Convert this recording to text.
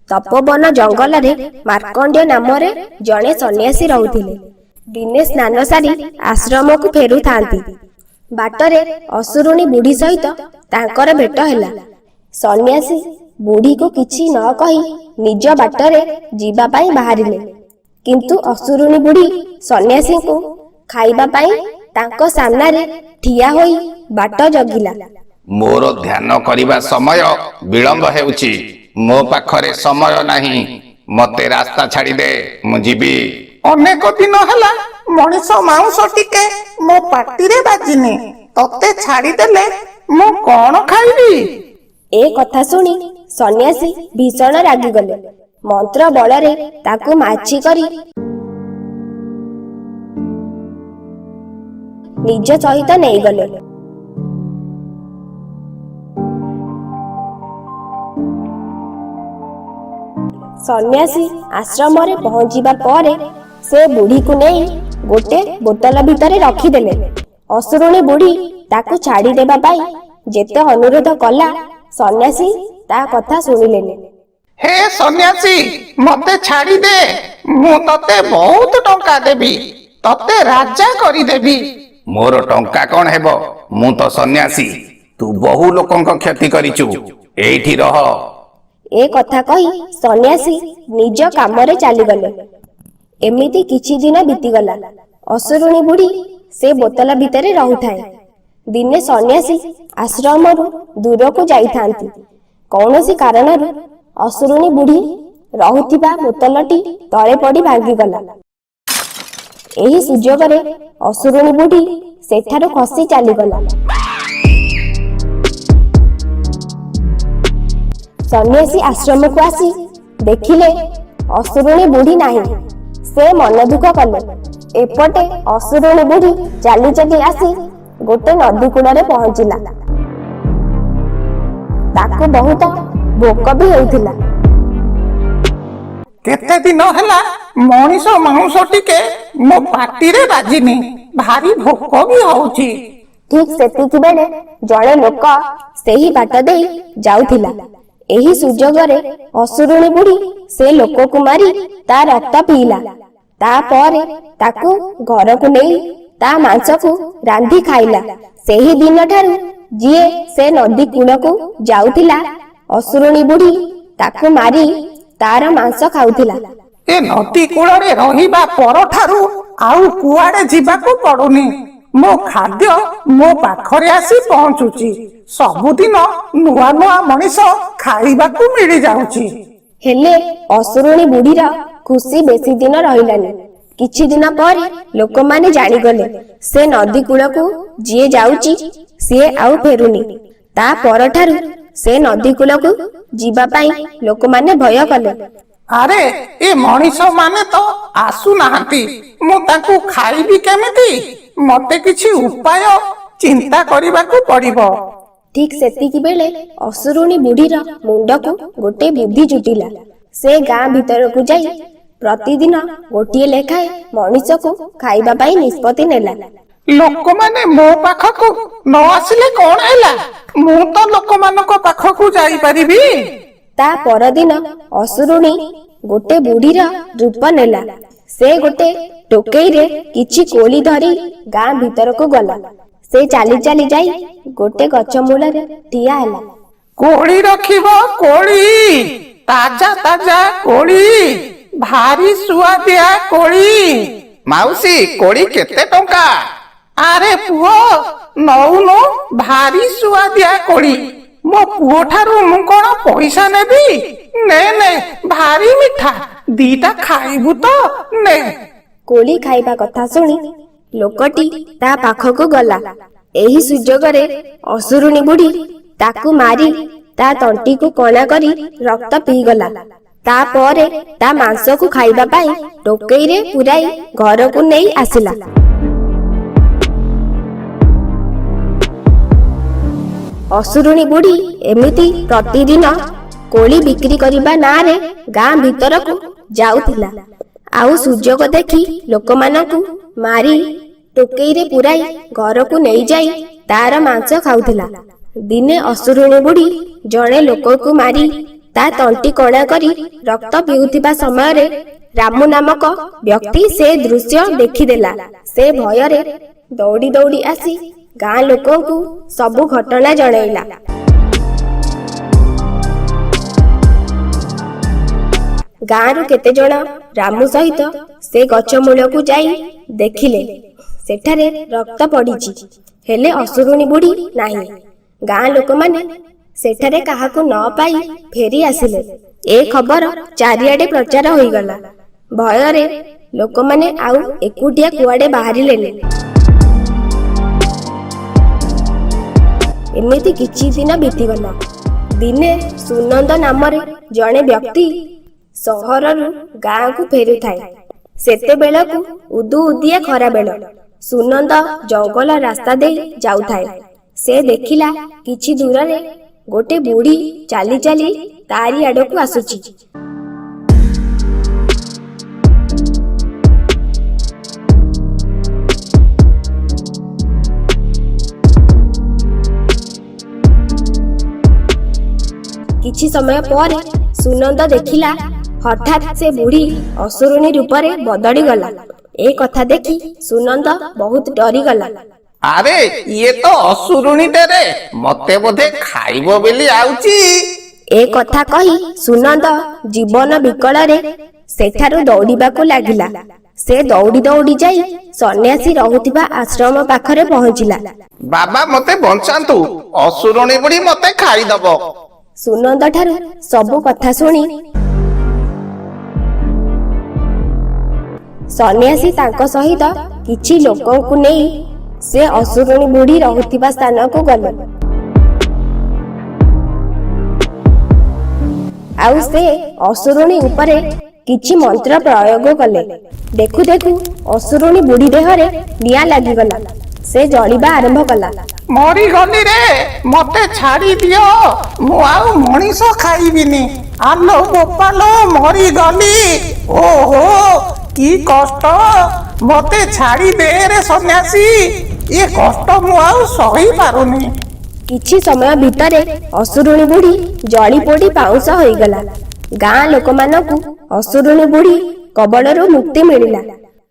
ତପୋବନ ଜଙ୍ଗଲରେ ମାର୍କଣ୍ଡ୍ୟ ନାମରେ ଜଣେ ସନ୍ନ୍ୟାସୀ ରହୁଥିଲେ। ଦିନେ ସ୍ନାନ ସାରି ଆଶ୍ରମକୁ ଫେରୁଥାନ୍ତି। ବାଟରେ ଅସୁରୁଣୀ ବୁଢ଼ୀ ସହିତ ତାଙ୍କର ଭେଟ ହେଲା। ସନ୍ନ୍ୟାସୀ ବୁଢ଼ୀକୁ କିଛି ନ କହି ନିଜ ବାଟରେ ଯିବା ପାଇଁ ବାହାରିଲେ। କିନ୍ତୁ ଅସୁରୁଣୀ ବୁଢ଼ୀ ସନ୍ନ୍ୟାସୀଙ୍କୁ ଖାଇବା ପାଇଁ ତାଙ୍କ ସାମ୍ନାରେ ଠିଆ ହୋଇ ବାଟ ଜଗିଲା। ମୋର ଧ୍ୟାନ କରିବା ସମୟ ବିଳମ୍ବ ହେଉଛି। ମୋ ପାଖରେ ସମୟ ନାହିଁ। ମତେ ରାସ୍ତା ଛାଡ଼ିଦେ, ମୁଁ ଯିବି। ଅନେକ ଦିନ ହେଲା ମଣିଷ ମାଉଁସ ଟିକେ ମୋ ପାଟିରେ ବାଜିନି। ତତେ ଛାଡ଼ିଦେଲେ ମୁଁ କଣ ଖାଇବି? ଏ କଥା ଶୁଣି ସନ୍ନ୍ୟାସୀ ଭୀଷଣ ରାଗିଗଲେ। ମନ୍ତ୍ର ବଳରେ ତାକୁ ମାଛି କରି ନିଜ ସହିତ ନେଇଗଲେ। ସନ୍ନ୍ୟାସୀ ଆଶ୍ରମରେ ପହଞ୍ଚିବା ପରେ ସେ ବୁଢ଼ୀକୁ ନେଇ ଗୋଟେ ବୋତଲ ଭିତରେ ରଖିଦେଲେ। ଅସୁରୁଣୀ ବୁଢ଼ୀ ତାକୁ ଛାଡ଼ିଦେବା ପାଇଁ ଯେତେ ଅନୁରୋଧ କଲା, ସନ୍ନ୍ୟାସୀ ତା କଥା ଶୁଣିଲେନି। ହେ ସନ୍ନ୍ୟାସୀ, ମତେ ଛାଡ଼ିଦେ। ମୁଁ ତତେ ବହୁତ ଟଙ୍କା ଦେବି, ତତେ ରାଜା କରିଦେବି। ମୋର ଟଙ୍କା କଣ ହେବ? ମୁଁ ତ ସନ୍ନ୍ୟାସୀ। ତୁ ବହୁ ଲୋକଙ୍କ କ୍ଷତି କରିଛୁ। ଏଇଠି ରହ। ଏ କଥା କହି ସନ୍ନ୍ୟାସୀ ନିଜ କାମରେ ଚାଲିଗଲେ। ଏମିତି କିଛି ଦିନ ବିତିଗଲା। ଅସୁରୁଣୀ ବୁଢ଼ୀ ସେ ବୋତଲ ଭିତରେ ରହୁଥାଏ। ଦିନେ ସନ୍ନ୍ୟାସୀ ଆଶ୍ରମରୁ ଦୂରକୁ ଯାଇଥାନ୍ତି। କୌଣସି କାରଣରୁ ଅସୁରୁଣୀ ବୁଢ଼ୀ ରହୁଥିବା ବୋତଲଟି ତଳେ ପଡ଼ି ଭାଙ୍ଗିଗଲା। ଏହି ସୁଯୋଗରେ ଅସୁରୁଣୀ ବୁଢ଼ୀ ସେଠାରୁ ଖସି ଚାଲିଗଲା। ସନ୍ନ୍ୟାସୀ ଆଶ୍ରମକୁ ଆସି ଦେଖିଲେ ଅସୁରୁଣୀ ବୁଢ଼ୀ ନାହିଁ। ସେ ମନ ଦୁଃଖ କଲେ। ଏପଟେ ଅସୁରୁଣୀ ବୁଢ଼ୀ ଚାଲି ଚାଲି ଆସି ଗୋଟେ ନଦୀ କୂଳରେ ପହଞ୍ଚିଲା। ତାକୁ ବହୁତ ଭୋକ ବି ହେଉଥିଲା। କେତେ ଦିନ ହେଲା ମଣିଷ ମାଉଁସ ଟିକେ ମୋ ପାଟିରେ ବାଜିନି। ଭାରି ଭୋକ ବି ହଉଛି। ଠିକ ସେତିକି ବେଳେ ଜଣେ ଲୋକ ସେହି ବାଟ ଦେଇ ଯାଉଥିଲା। ଏହି ସୁଯୋଗରେ ଅସୁରୁଣୀ ବୁଢ଼ୀ ସେ ଲୋକକୁ ମାରି ତା ରକ୍ତ ପିଇଲା। ତାପରେ ତାକୁ ଘରକୁ ନେଇ ତା ମାଂସକୁ ରାନ୍ଧି ଖାଇଲା। ସେହି ଦିନଠାରୁ ଯିଏ ସେ ନଦୀ କୂଳକୁ ଯାଉଥିଲା, ଅସୁରୁଣୀ ବୁଢ଼ୀ ତାକୁ ମାରି ତାର ମାଂସ ଖାଉଥିଲା। ଏ ନଦୀ କୂଳରେ ରହିବା ପରଠାରୁ ଆଉ କୁଆଡେ ଯିବାକୁ ପଡୁନି। ମୋ ଖାଦ୍ୟ ମୋ ପାଖରେ ଆସି ପହଞ୍ଚୁଛି। ସବୁଦିନ ନୂଆ ନୂଆ ମଣିଷ ଖାଇବାକୁ ମିଳିଯାଉଛି। ହେଲେ ଅସୁରୁଣୀ ବୁଢ଼ୀର ଖୁସି ବେଶୀ ଦିନ ରହିଲାନି। କିଛି ଦିନ ପରେ ଲୋକମାନେ ଜାଣିଗଲେ ସେ ନଦୀ କୂଳକୁ ଯିଏ ଯାଉଛି ସିଏ ଆଉ ଫେରୁନି। ତା ପରଠାରୁ ସେ ନଦୀ କୂଳକୁ ଯିବା ପାଇଁ ଲୋକମାନେ ଭୟ କଲେ। ଆରେ, ଏ ମଣିଷ ମାନେ ତ ଆସୁନାହାନ୍ତି, ମୁଁ ତାଙ୍କୁ ଖାଇବି କେମିତି? ମତେ କିଛି ଉପାୟ ଚିନ୍ତା କରିବାକୁ ପଡିବ। ଠିକ ସେତିକି ବେଳେ ଅସୁରୁଣୀ ବୁଢ଼ୀର ମୁଣ୍ଡକୁ ଗୋଟେ ବୁଦ୍ଧି ଜୁଟିଲା। ସେ ଗାଁ ଭିତରକୁ ଯାଇ ପ୍ରତିଦିନ ଗୋଟିଏ ଲେଖାଏଁ ମଣିଷକୁ ଖାଇବା ପାଇଁ ନିଷ୍ପତ୍ତି ନେଲା। ଲୋକମାନେ ମୋ ପାଖକୁ ନ ଆସିଲେ କଣ ହେଲା, ମୁଁ ତ ଲୋକମାନଙ୍କ ପାଖକୁ ଯାଇପାରିବି। ତା ପରଦିନ ଅସୁରୁଣୀ ଗୋଟେ ବୁଢ଼ୀର ରୂପ ନେଲା। ସେ ଗୋଟେ ଟୋକେଇରେ କିଛି କୋଳି ଧରି ଗାଁ ଭିତରକୁ ଗଲା। ସେ ଚାଲି ଚାଲି ଯାଇ ଗୋଟେ ଗଛ ମୂଳରେ ଠିଆ ହେଲା। କୋଳି ରଖିବ କୋଳି, ତାଜା ତାଜା କୋଳି, ଭାରି ସୁଆଦିଆ କୋଳି। ମାଉସୀ, କୋଳି କେତେ ଟଙ୍କା? ଆରେ ପୁଅ, ନଉନୁ, ଭାରି ସୁଆଦିଆ କୋଳି। ମୋ ପୁଅ ଠାରୁ ମୁଁ କଣ ପଇସା ନେବି? ନେ ନେ, ଭାରି ମିଠା, ଦିଟା ଖାଇବୁ ତ ନେ। କୋଳି ଖାଇବା କଥା ଶୁଣି ଲୋକଟି ତା ପାଖକୁ ଗଲା। ଏହି ସୁଯୋଗରେ ଅସୁରୁଣୀ ବୁଢ଼ୀ ତାକୁ ମାରି ତା ତଣ୍ଟିକୁ କଣା କରି ରକ୍ତ ପିଇଗଲା। ତାପରେ ତା ମାଂସକୁ ଖାଇବା ପାଇଁ ଟୋକେଇରେ ପୁରାଇ ଘରକୁ ନେଇ ଆସିଲା। ଅସୁରୁଣୀ ବୁଢ଼ୀ ଏମିତି ପ୍ରତିଦିନ କୋଳି ବିକ୍ରି କରିବା ନାଁରେ ଗାଁ ଭିତରକୁ ଯାଉଥିଲା, ଆଉ ସୁଯୋଗ ଦେଖି ଲୋକମାନଙ୍କୁ ମାରି ଟୋକେଇରେ ପୁରାଇ ଘରକୁ ନେଇଯାଇ ତାର ମାଂସ ଖାଉଥିଲା। ଦିନେ ଅସୁରୁଣୀ ବୁଢ଼ୀ ଜଣେ ଲୋକକୁ ମାରି ତା ତଣ୍ଟି କଣା କରି ରକ୍ତ ପିଉଥିବା ସମୟରେ ରାମୁ ନାମକ ବ୍ୟକ୍ତି ସେ ଦୃଶ୍ୟ ଦେଖିଦେଲା। ସେ ଭୟରେ ଦୌଡ଼ି ଦୌଡ଼ି ଆସି ଗାଁ ଲୋକଙ୍କୁ ସବୁ ଘଟଣା ଜଣାଇଲା। ଗାଁରୁ କେତେଜଣ ରାମୁ ସହିତ ସେ ଗଛ ମୂଳକୁ ଯାଇ ଦେଖିଲେ, ସେଠାରେ ରକ୍ତ ପଡ଼ିଛି, ହେଲେ ଅସୁରୁଣୀ ବୁଢ଼ୀ ନାହିଁ। ଗାଁ ଲୋକମାନେ ସେଠାରେ କାହାକୁ ନ ପାଇ ଫେରି ଆସିଲେ। ଏ ଖବର ଚାରିଆଡ଼େ ପ୍ରଚାର ହୋଇଗଲା। ଭୟରେ ଲୋକମାନେ ଆଉ ଏକୁଟିଆ କୁଆଡ଼େ ବାହାରିଲେନି। ଏମିତି କିଛି ଦିନ ବିତିଗଲା। ଦିନେ ସୁନନ୍ଦ ନାମରେ ଜଣେ ବ୍ୟକ୍ତି ସହରରୁ ଗାଁକୁ ଫେରୁଥାଏ। ସେତେବେଳକୁ ଉଦୁଉଦିଆ ଖରାବେଳ। ସୁନନ୍ଦ ଜଙ୍ଗଲ ରାସ୍ତା ଦେଇ ଯାଉଥାଏ। ସେ ଦେଖିଲା, କିଛି ଦୂରରେ ଗୋଟେ ବୁଢ଼ୀ ଚାଲି ଚାଲି ତାରି ଆଡ଼କୁ ଆସୁଛି। କିଛି ସମୟ ପରେ ସୁନନ୍ଦ ଦେଖିଲା, ହଠାତ୍ ସେ ବୁଢ଼ୀ ଅସୁରୁଣୀ ରୂପରେ ବଦଳିଗଲା। ଏ କଥା ଦେଖି ସୁନନ୍ଦ ବହୁତ ଡରିଗଲା। ଆରେ, ଇଏ ତ ଅସୁରୁଣୀଟେ ରେ, ମତେ ବୋଧେ ଖାଇବ ବୋଲି ଆଉଛି। ଏ କଥା କହି ସୁନନ୍ଦ ଜୀବନ ବିକଳରେ ସେଠାରୁ ଦୌଡ଼ିବାକୁ ଲାଗିଲା। ସେ ଦୌଡ଼ି ଦୌଡ଼ି ଯାଇ ସନ୍ନ୍ୟାସୀ ରହୁଥିବା ଆଶ୍ରମ ପାଖରେ ପହଞ୍ଚିଲା। ବାବା, ମତେ ବଞ୍ଚାନ୍ତୁ, ଅସୁରୁଣୀ ବୁଢୀ ମତେ ଖାଇଦବ। ସୁନନ୍ଦ ଠାରୁ ସବୁ କଥା ଶୁଣି ସନ୍ନ୍ୟାସୀ ତାଙ୍କ ସହିତ କିଛି ଲୋକଙ୍କୁ ନେଇ ସେ ଅସୁରୁଣୀ ବୁଢ଼ୀ ରହୁଥିବା ସ୍ଥାନକୁ ଗଲେ। ଆଉ ସେ ଅସୁରୁଣୀ ଉପରେ କିଛି ମନ୍ତ୍ର ପ୍ରୟୋଗ କଲେ। ଦେଖୁ ଦେଖୁ ଅସୁରୁଣୀ ବୁଢ଼ୀ ଦେହରେ ନିଆଁ ଲାଗିଗଲା। ସେ ଜଳିବା ଆରମ୍ଭ କଲା। ମରିଗଲି ରେ, ମତେ ଛାଡି ଦିଅ, ମୁଁ ଆଉ ମଣିଷ ଖାଇବିନି। ଆଲୋ ବୋପାଲୋ, ମରିଗଲି, ଓହୋ କି କଷ୍ଟ! ମତେ ଛାଡି ଦେ ରେ ସନ୍ନ୍ୟାସୀ, ଏ କଷ୍ଟ ମୁଁ ଆଉ ସହି ପାରୁନି। କିଛି ସମୟ ଭିତରେ ଅସୁରୁଣୀ ବୁଢ଼ୀ ଜଳି ପୋଡ଼ି ପାଉଁଶ ହୋଇଗଲା। ଗାଁ ଲୋକମାନଙ୍କୁ ଅସୁରୁଣୀ ବୁଢ଼ୀ କବଳରୁ ମୁକ୍ତି ମିଳିଲା।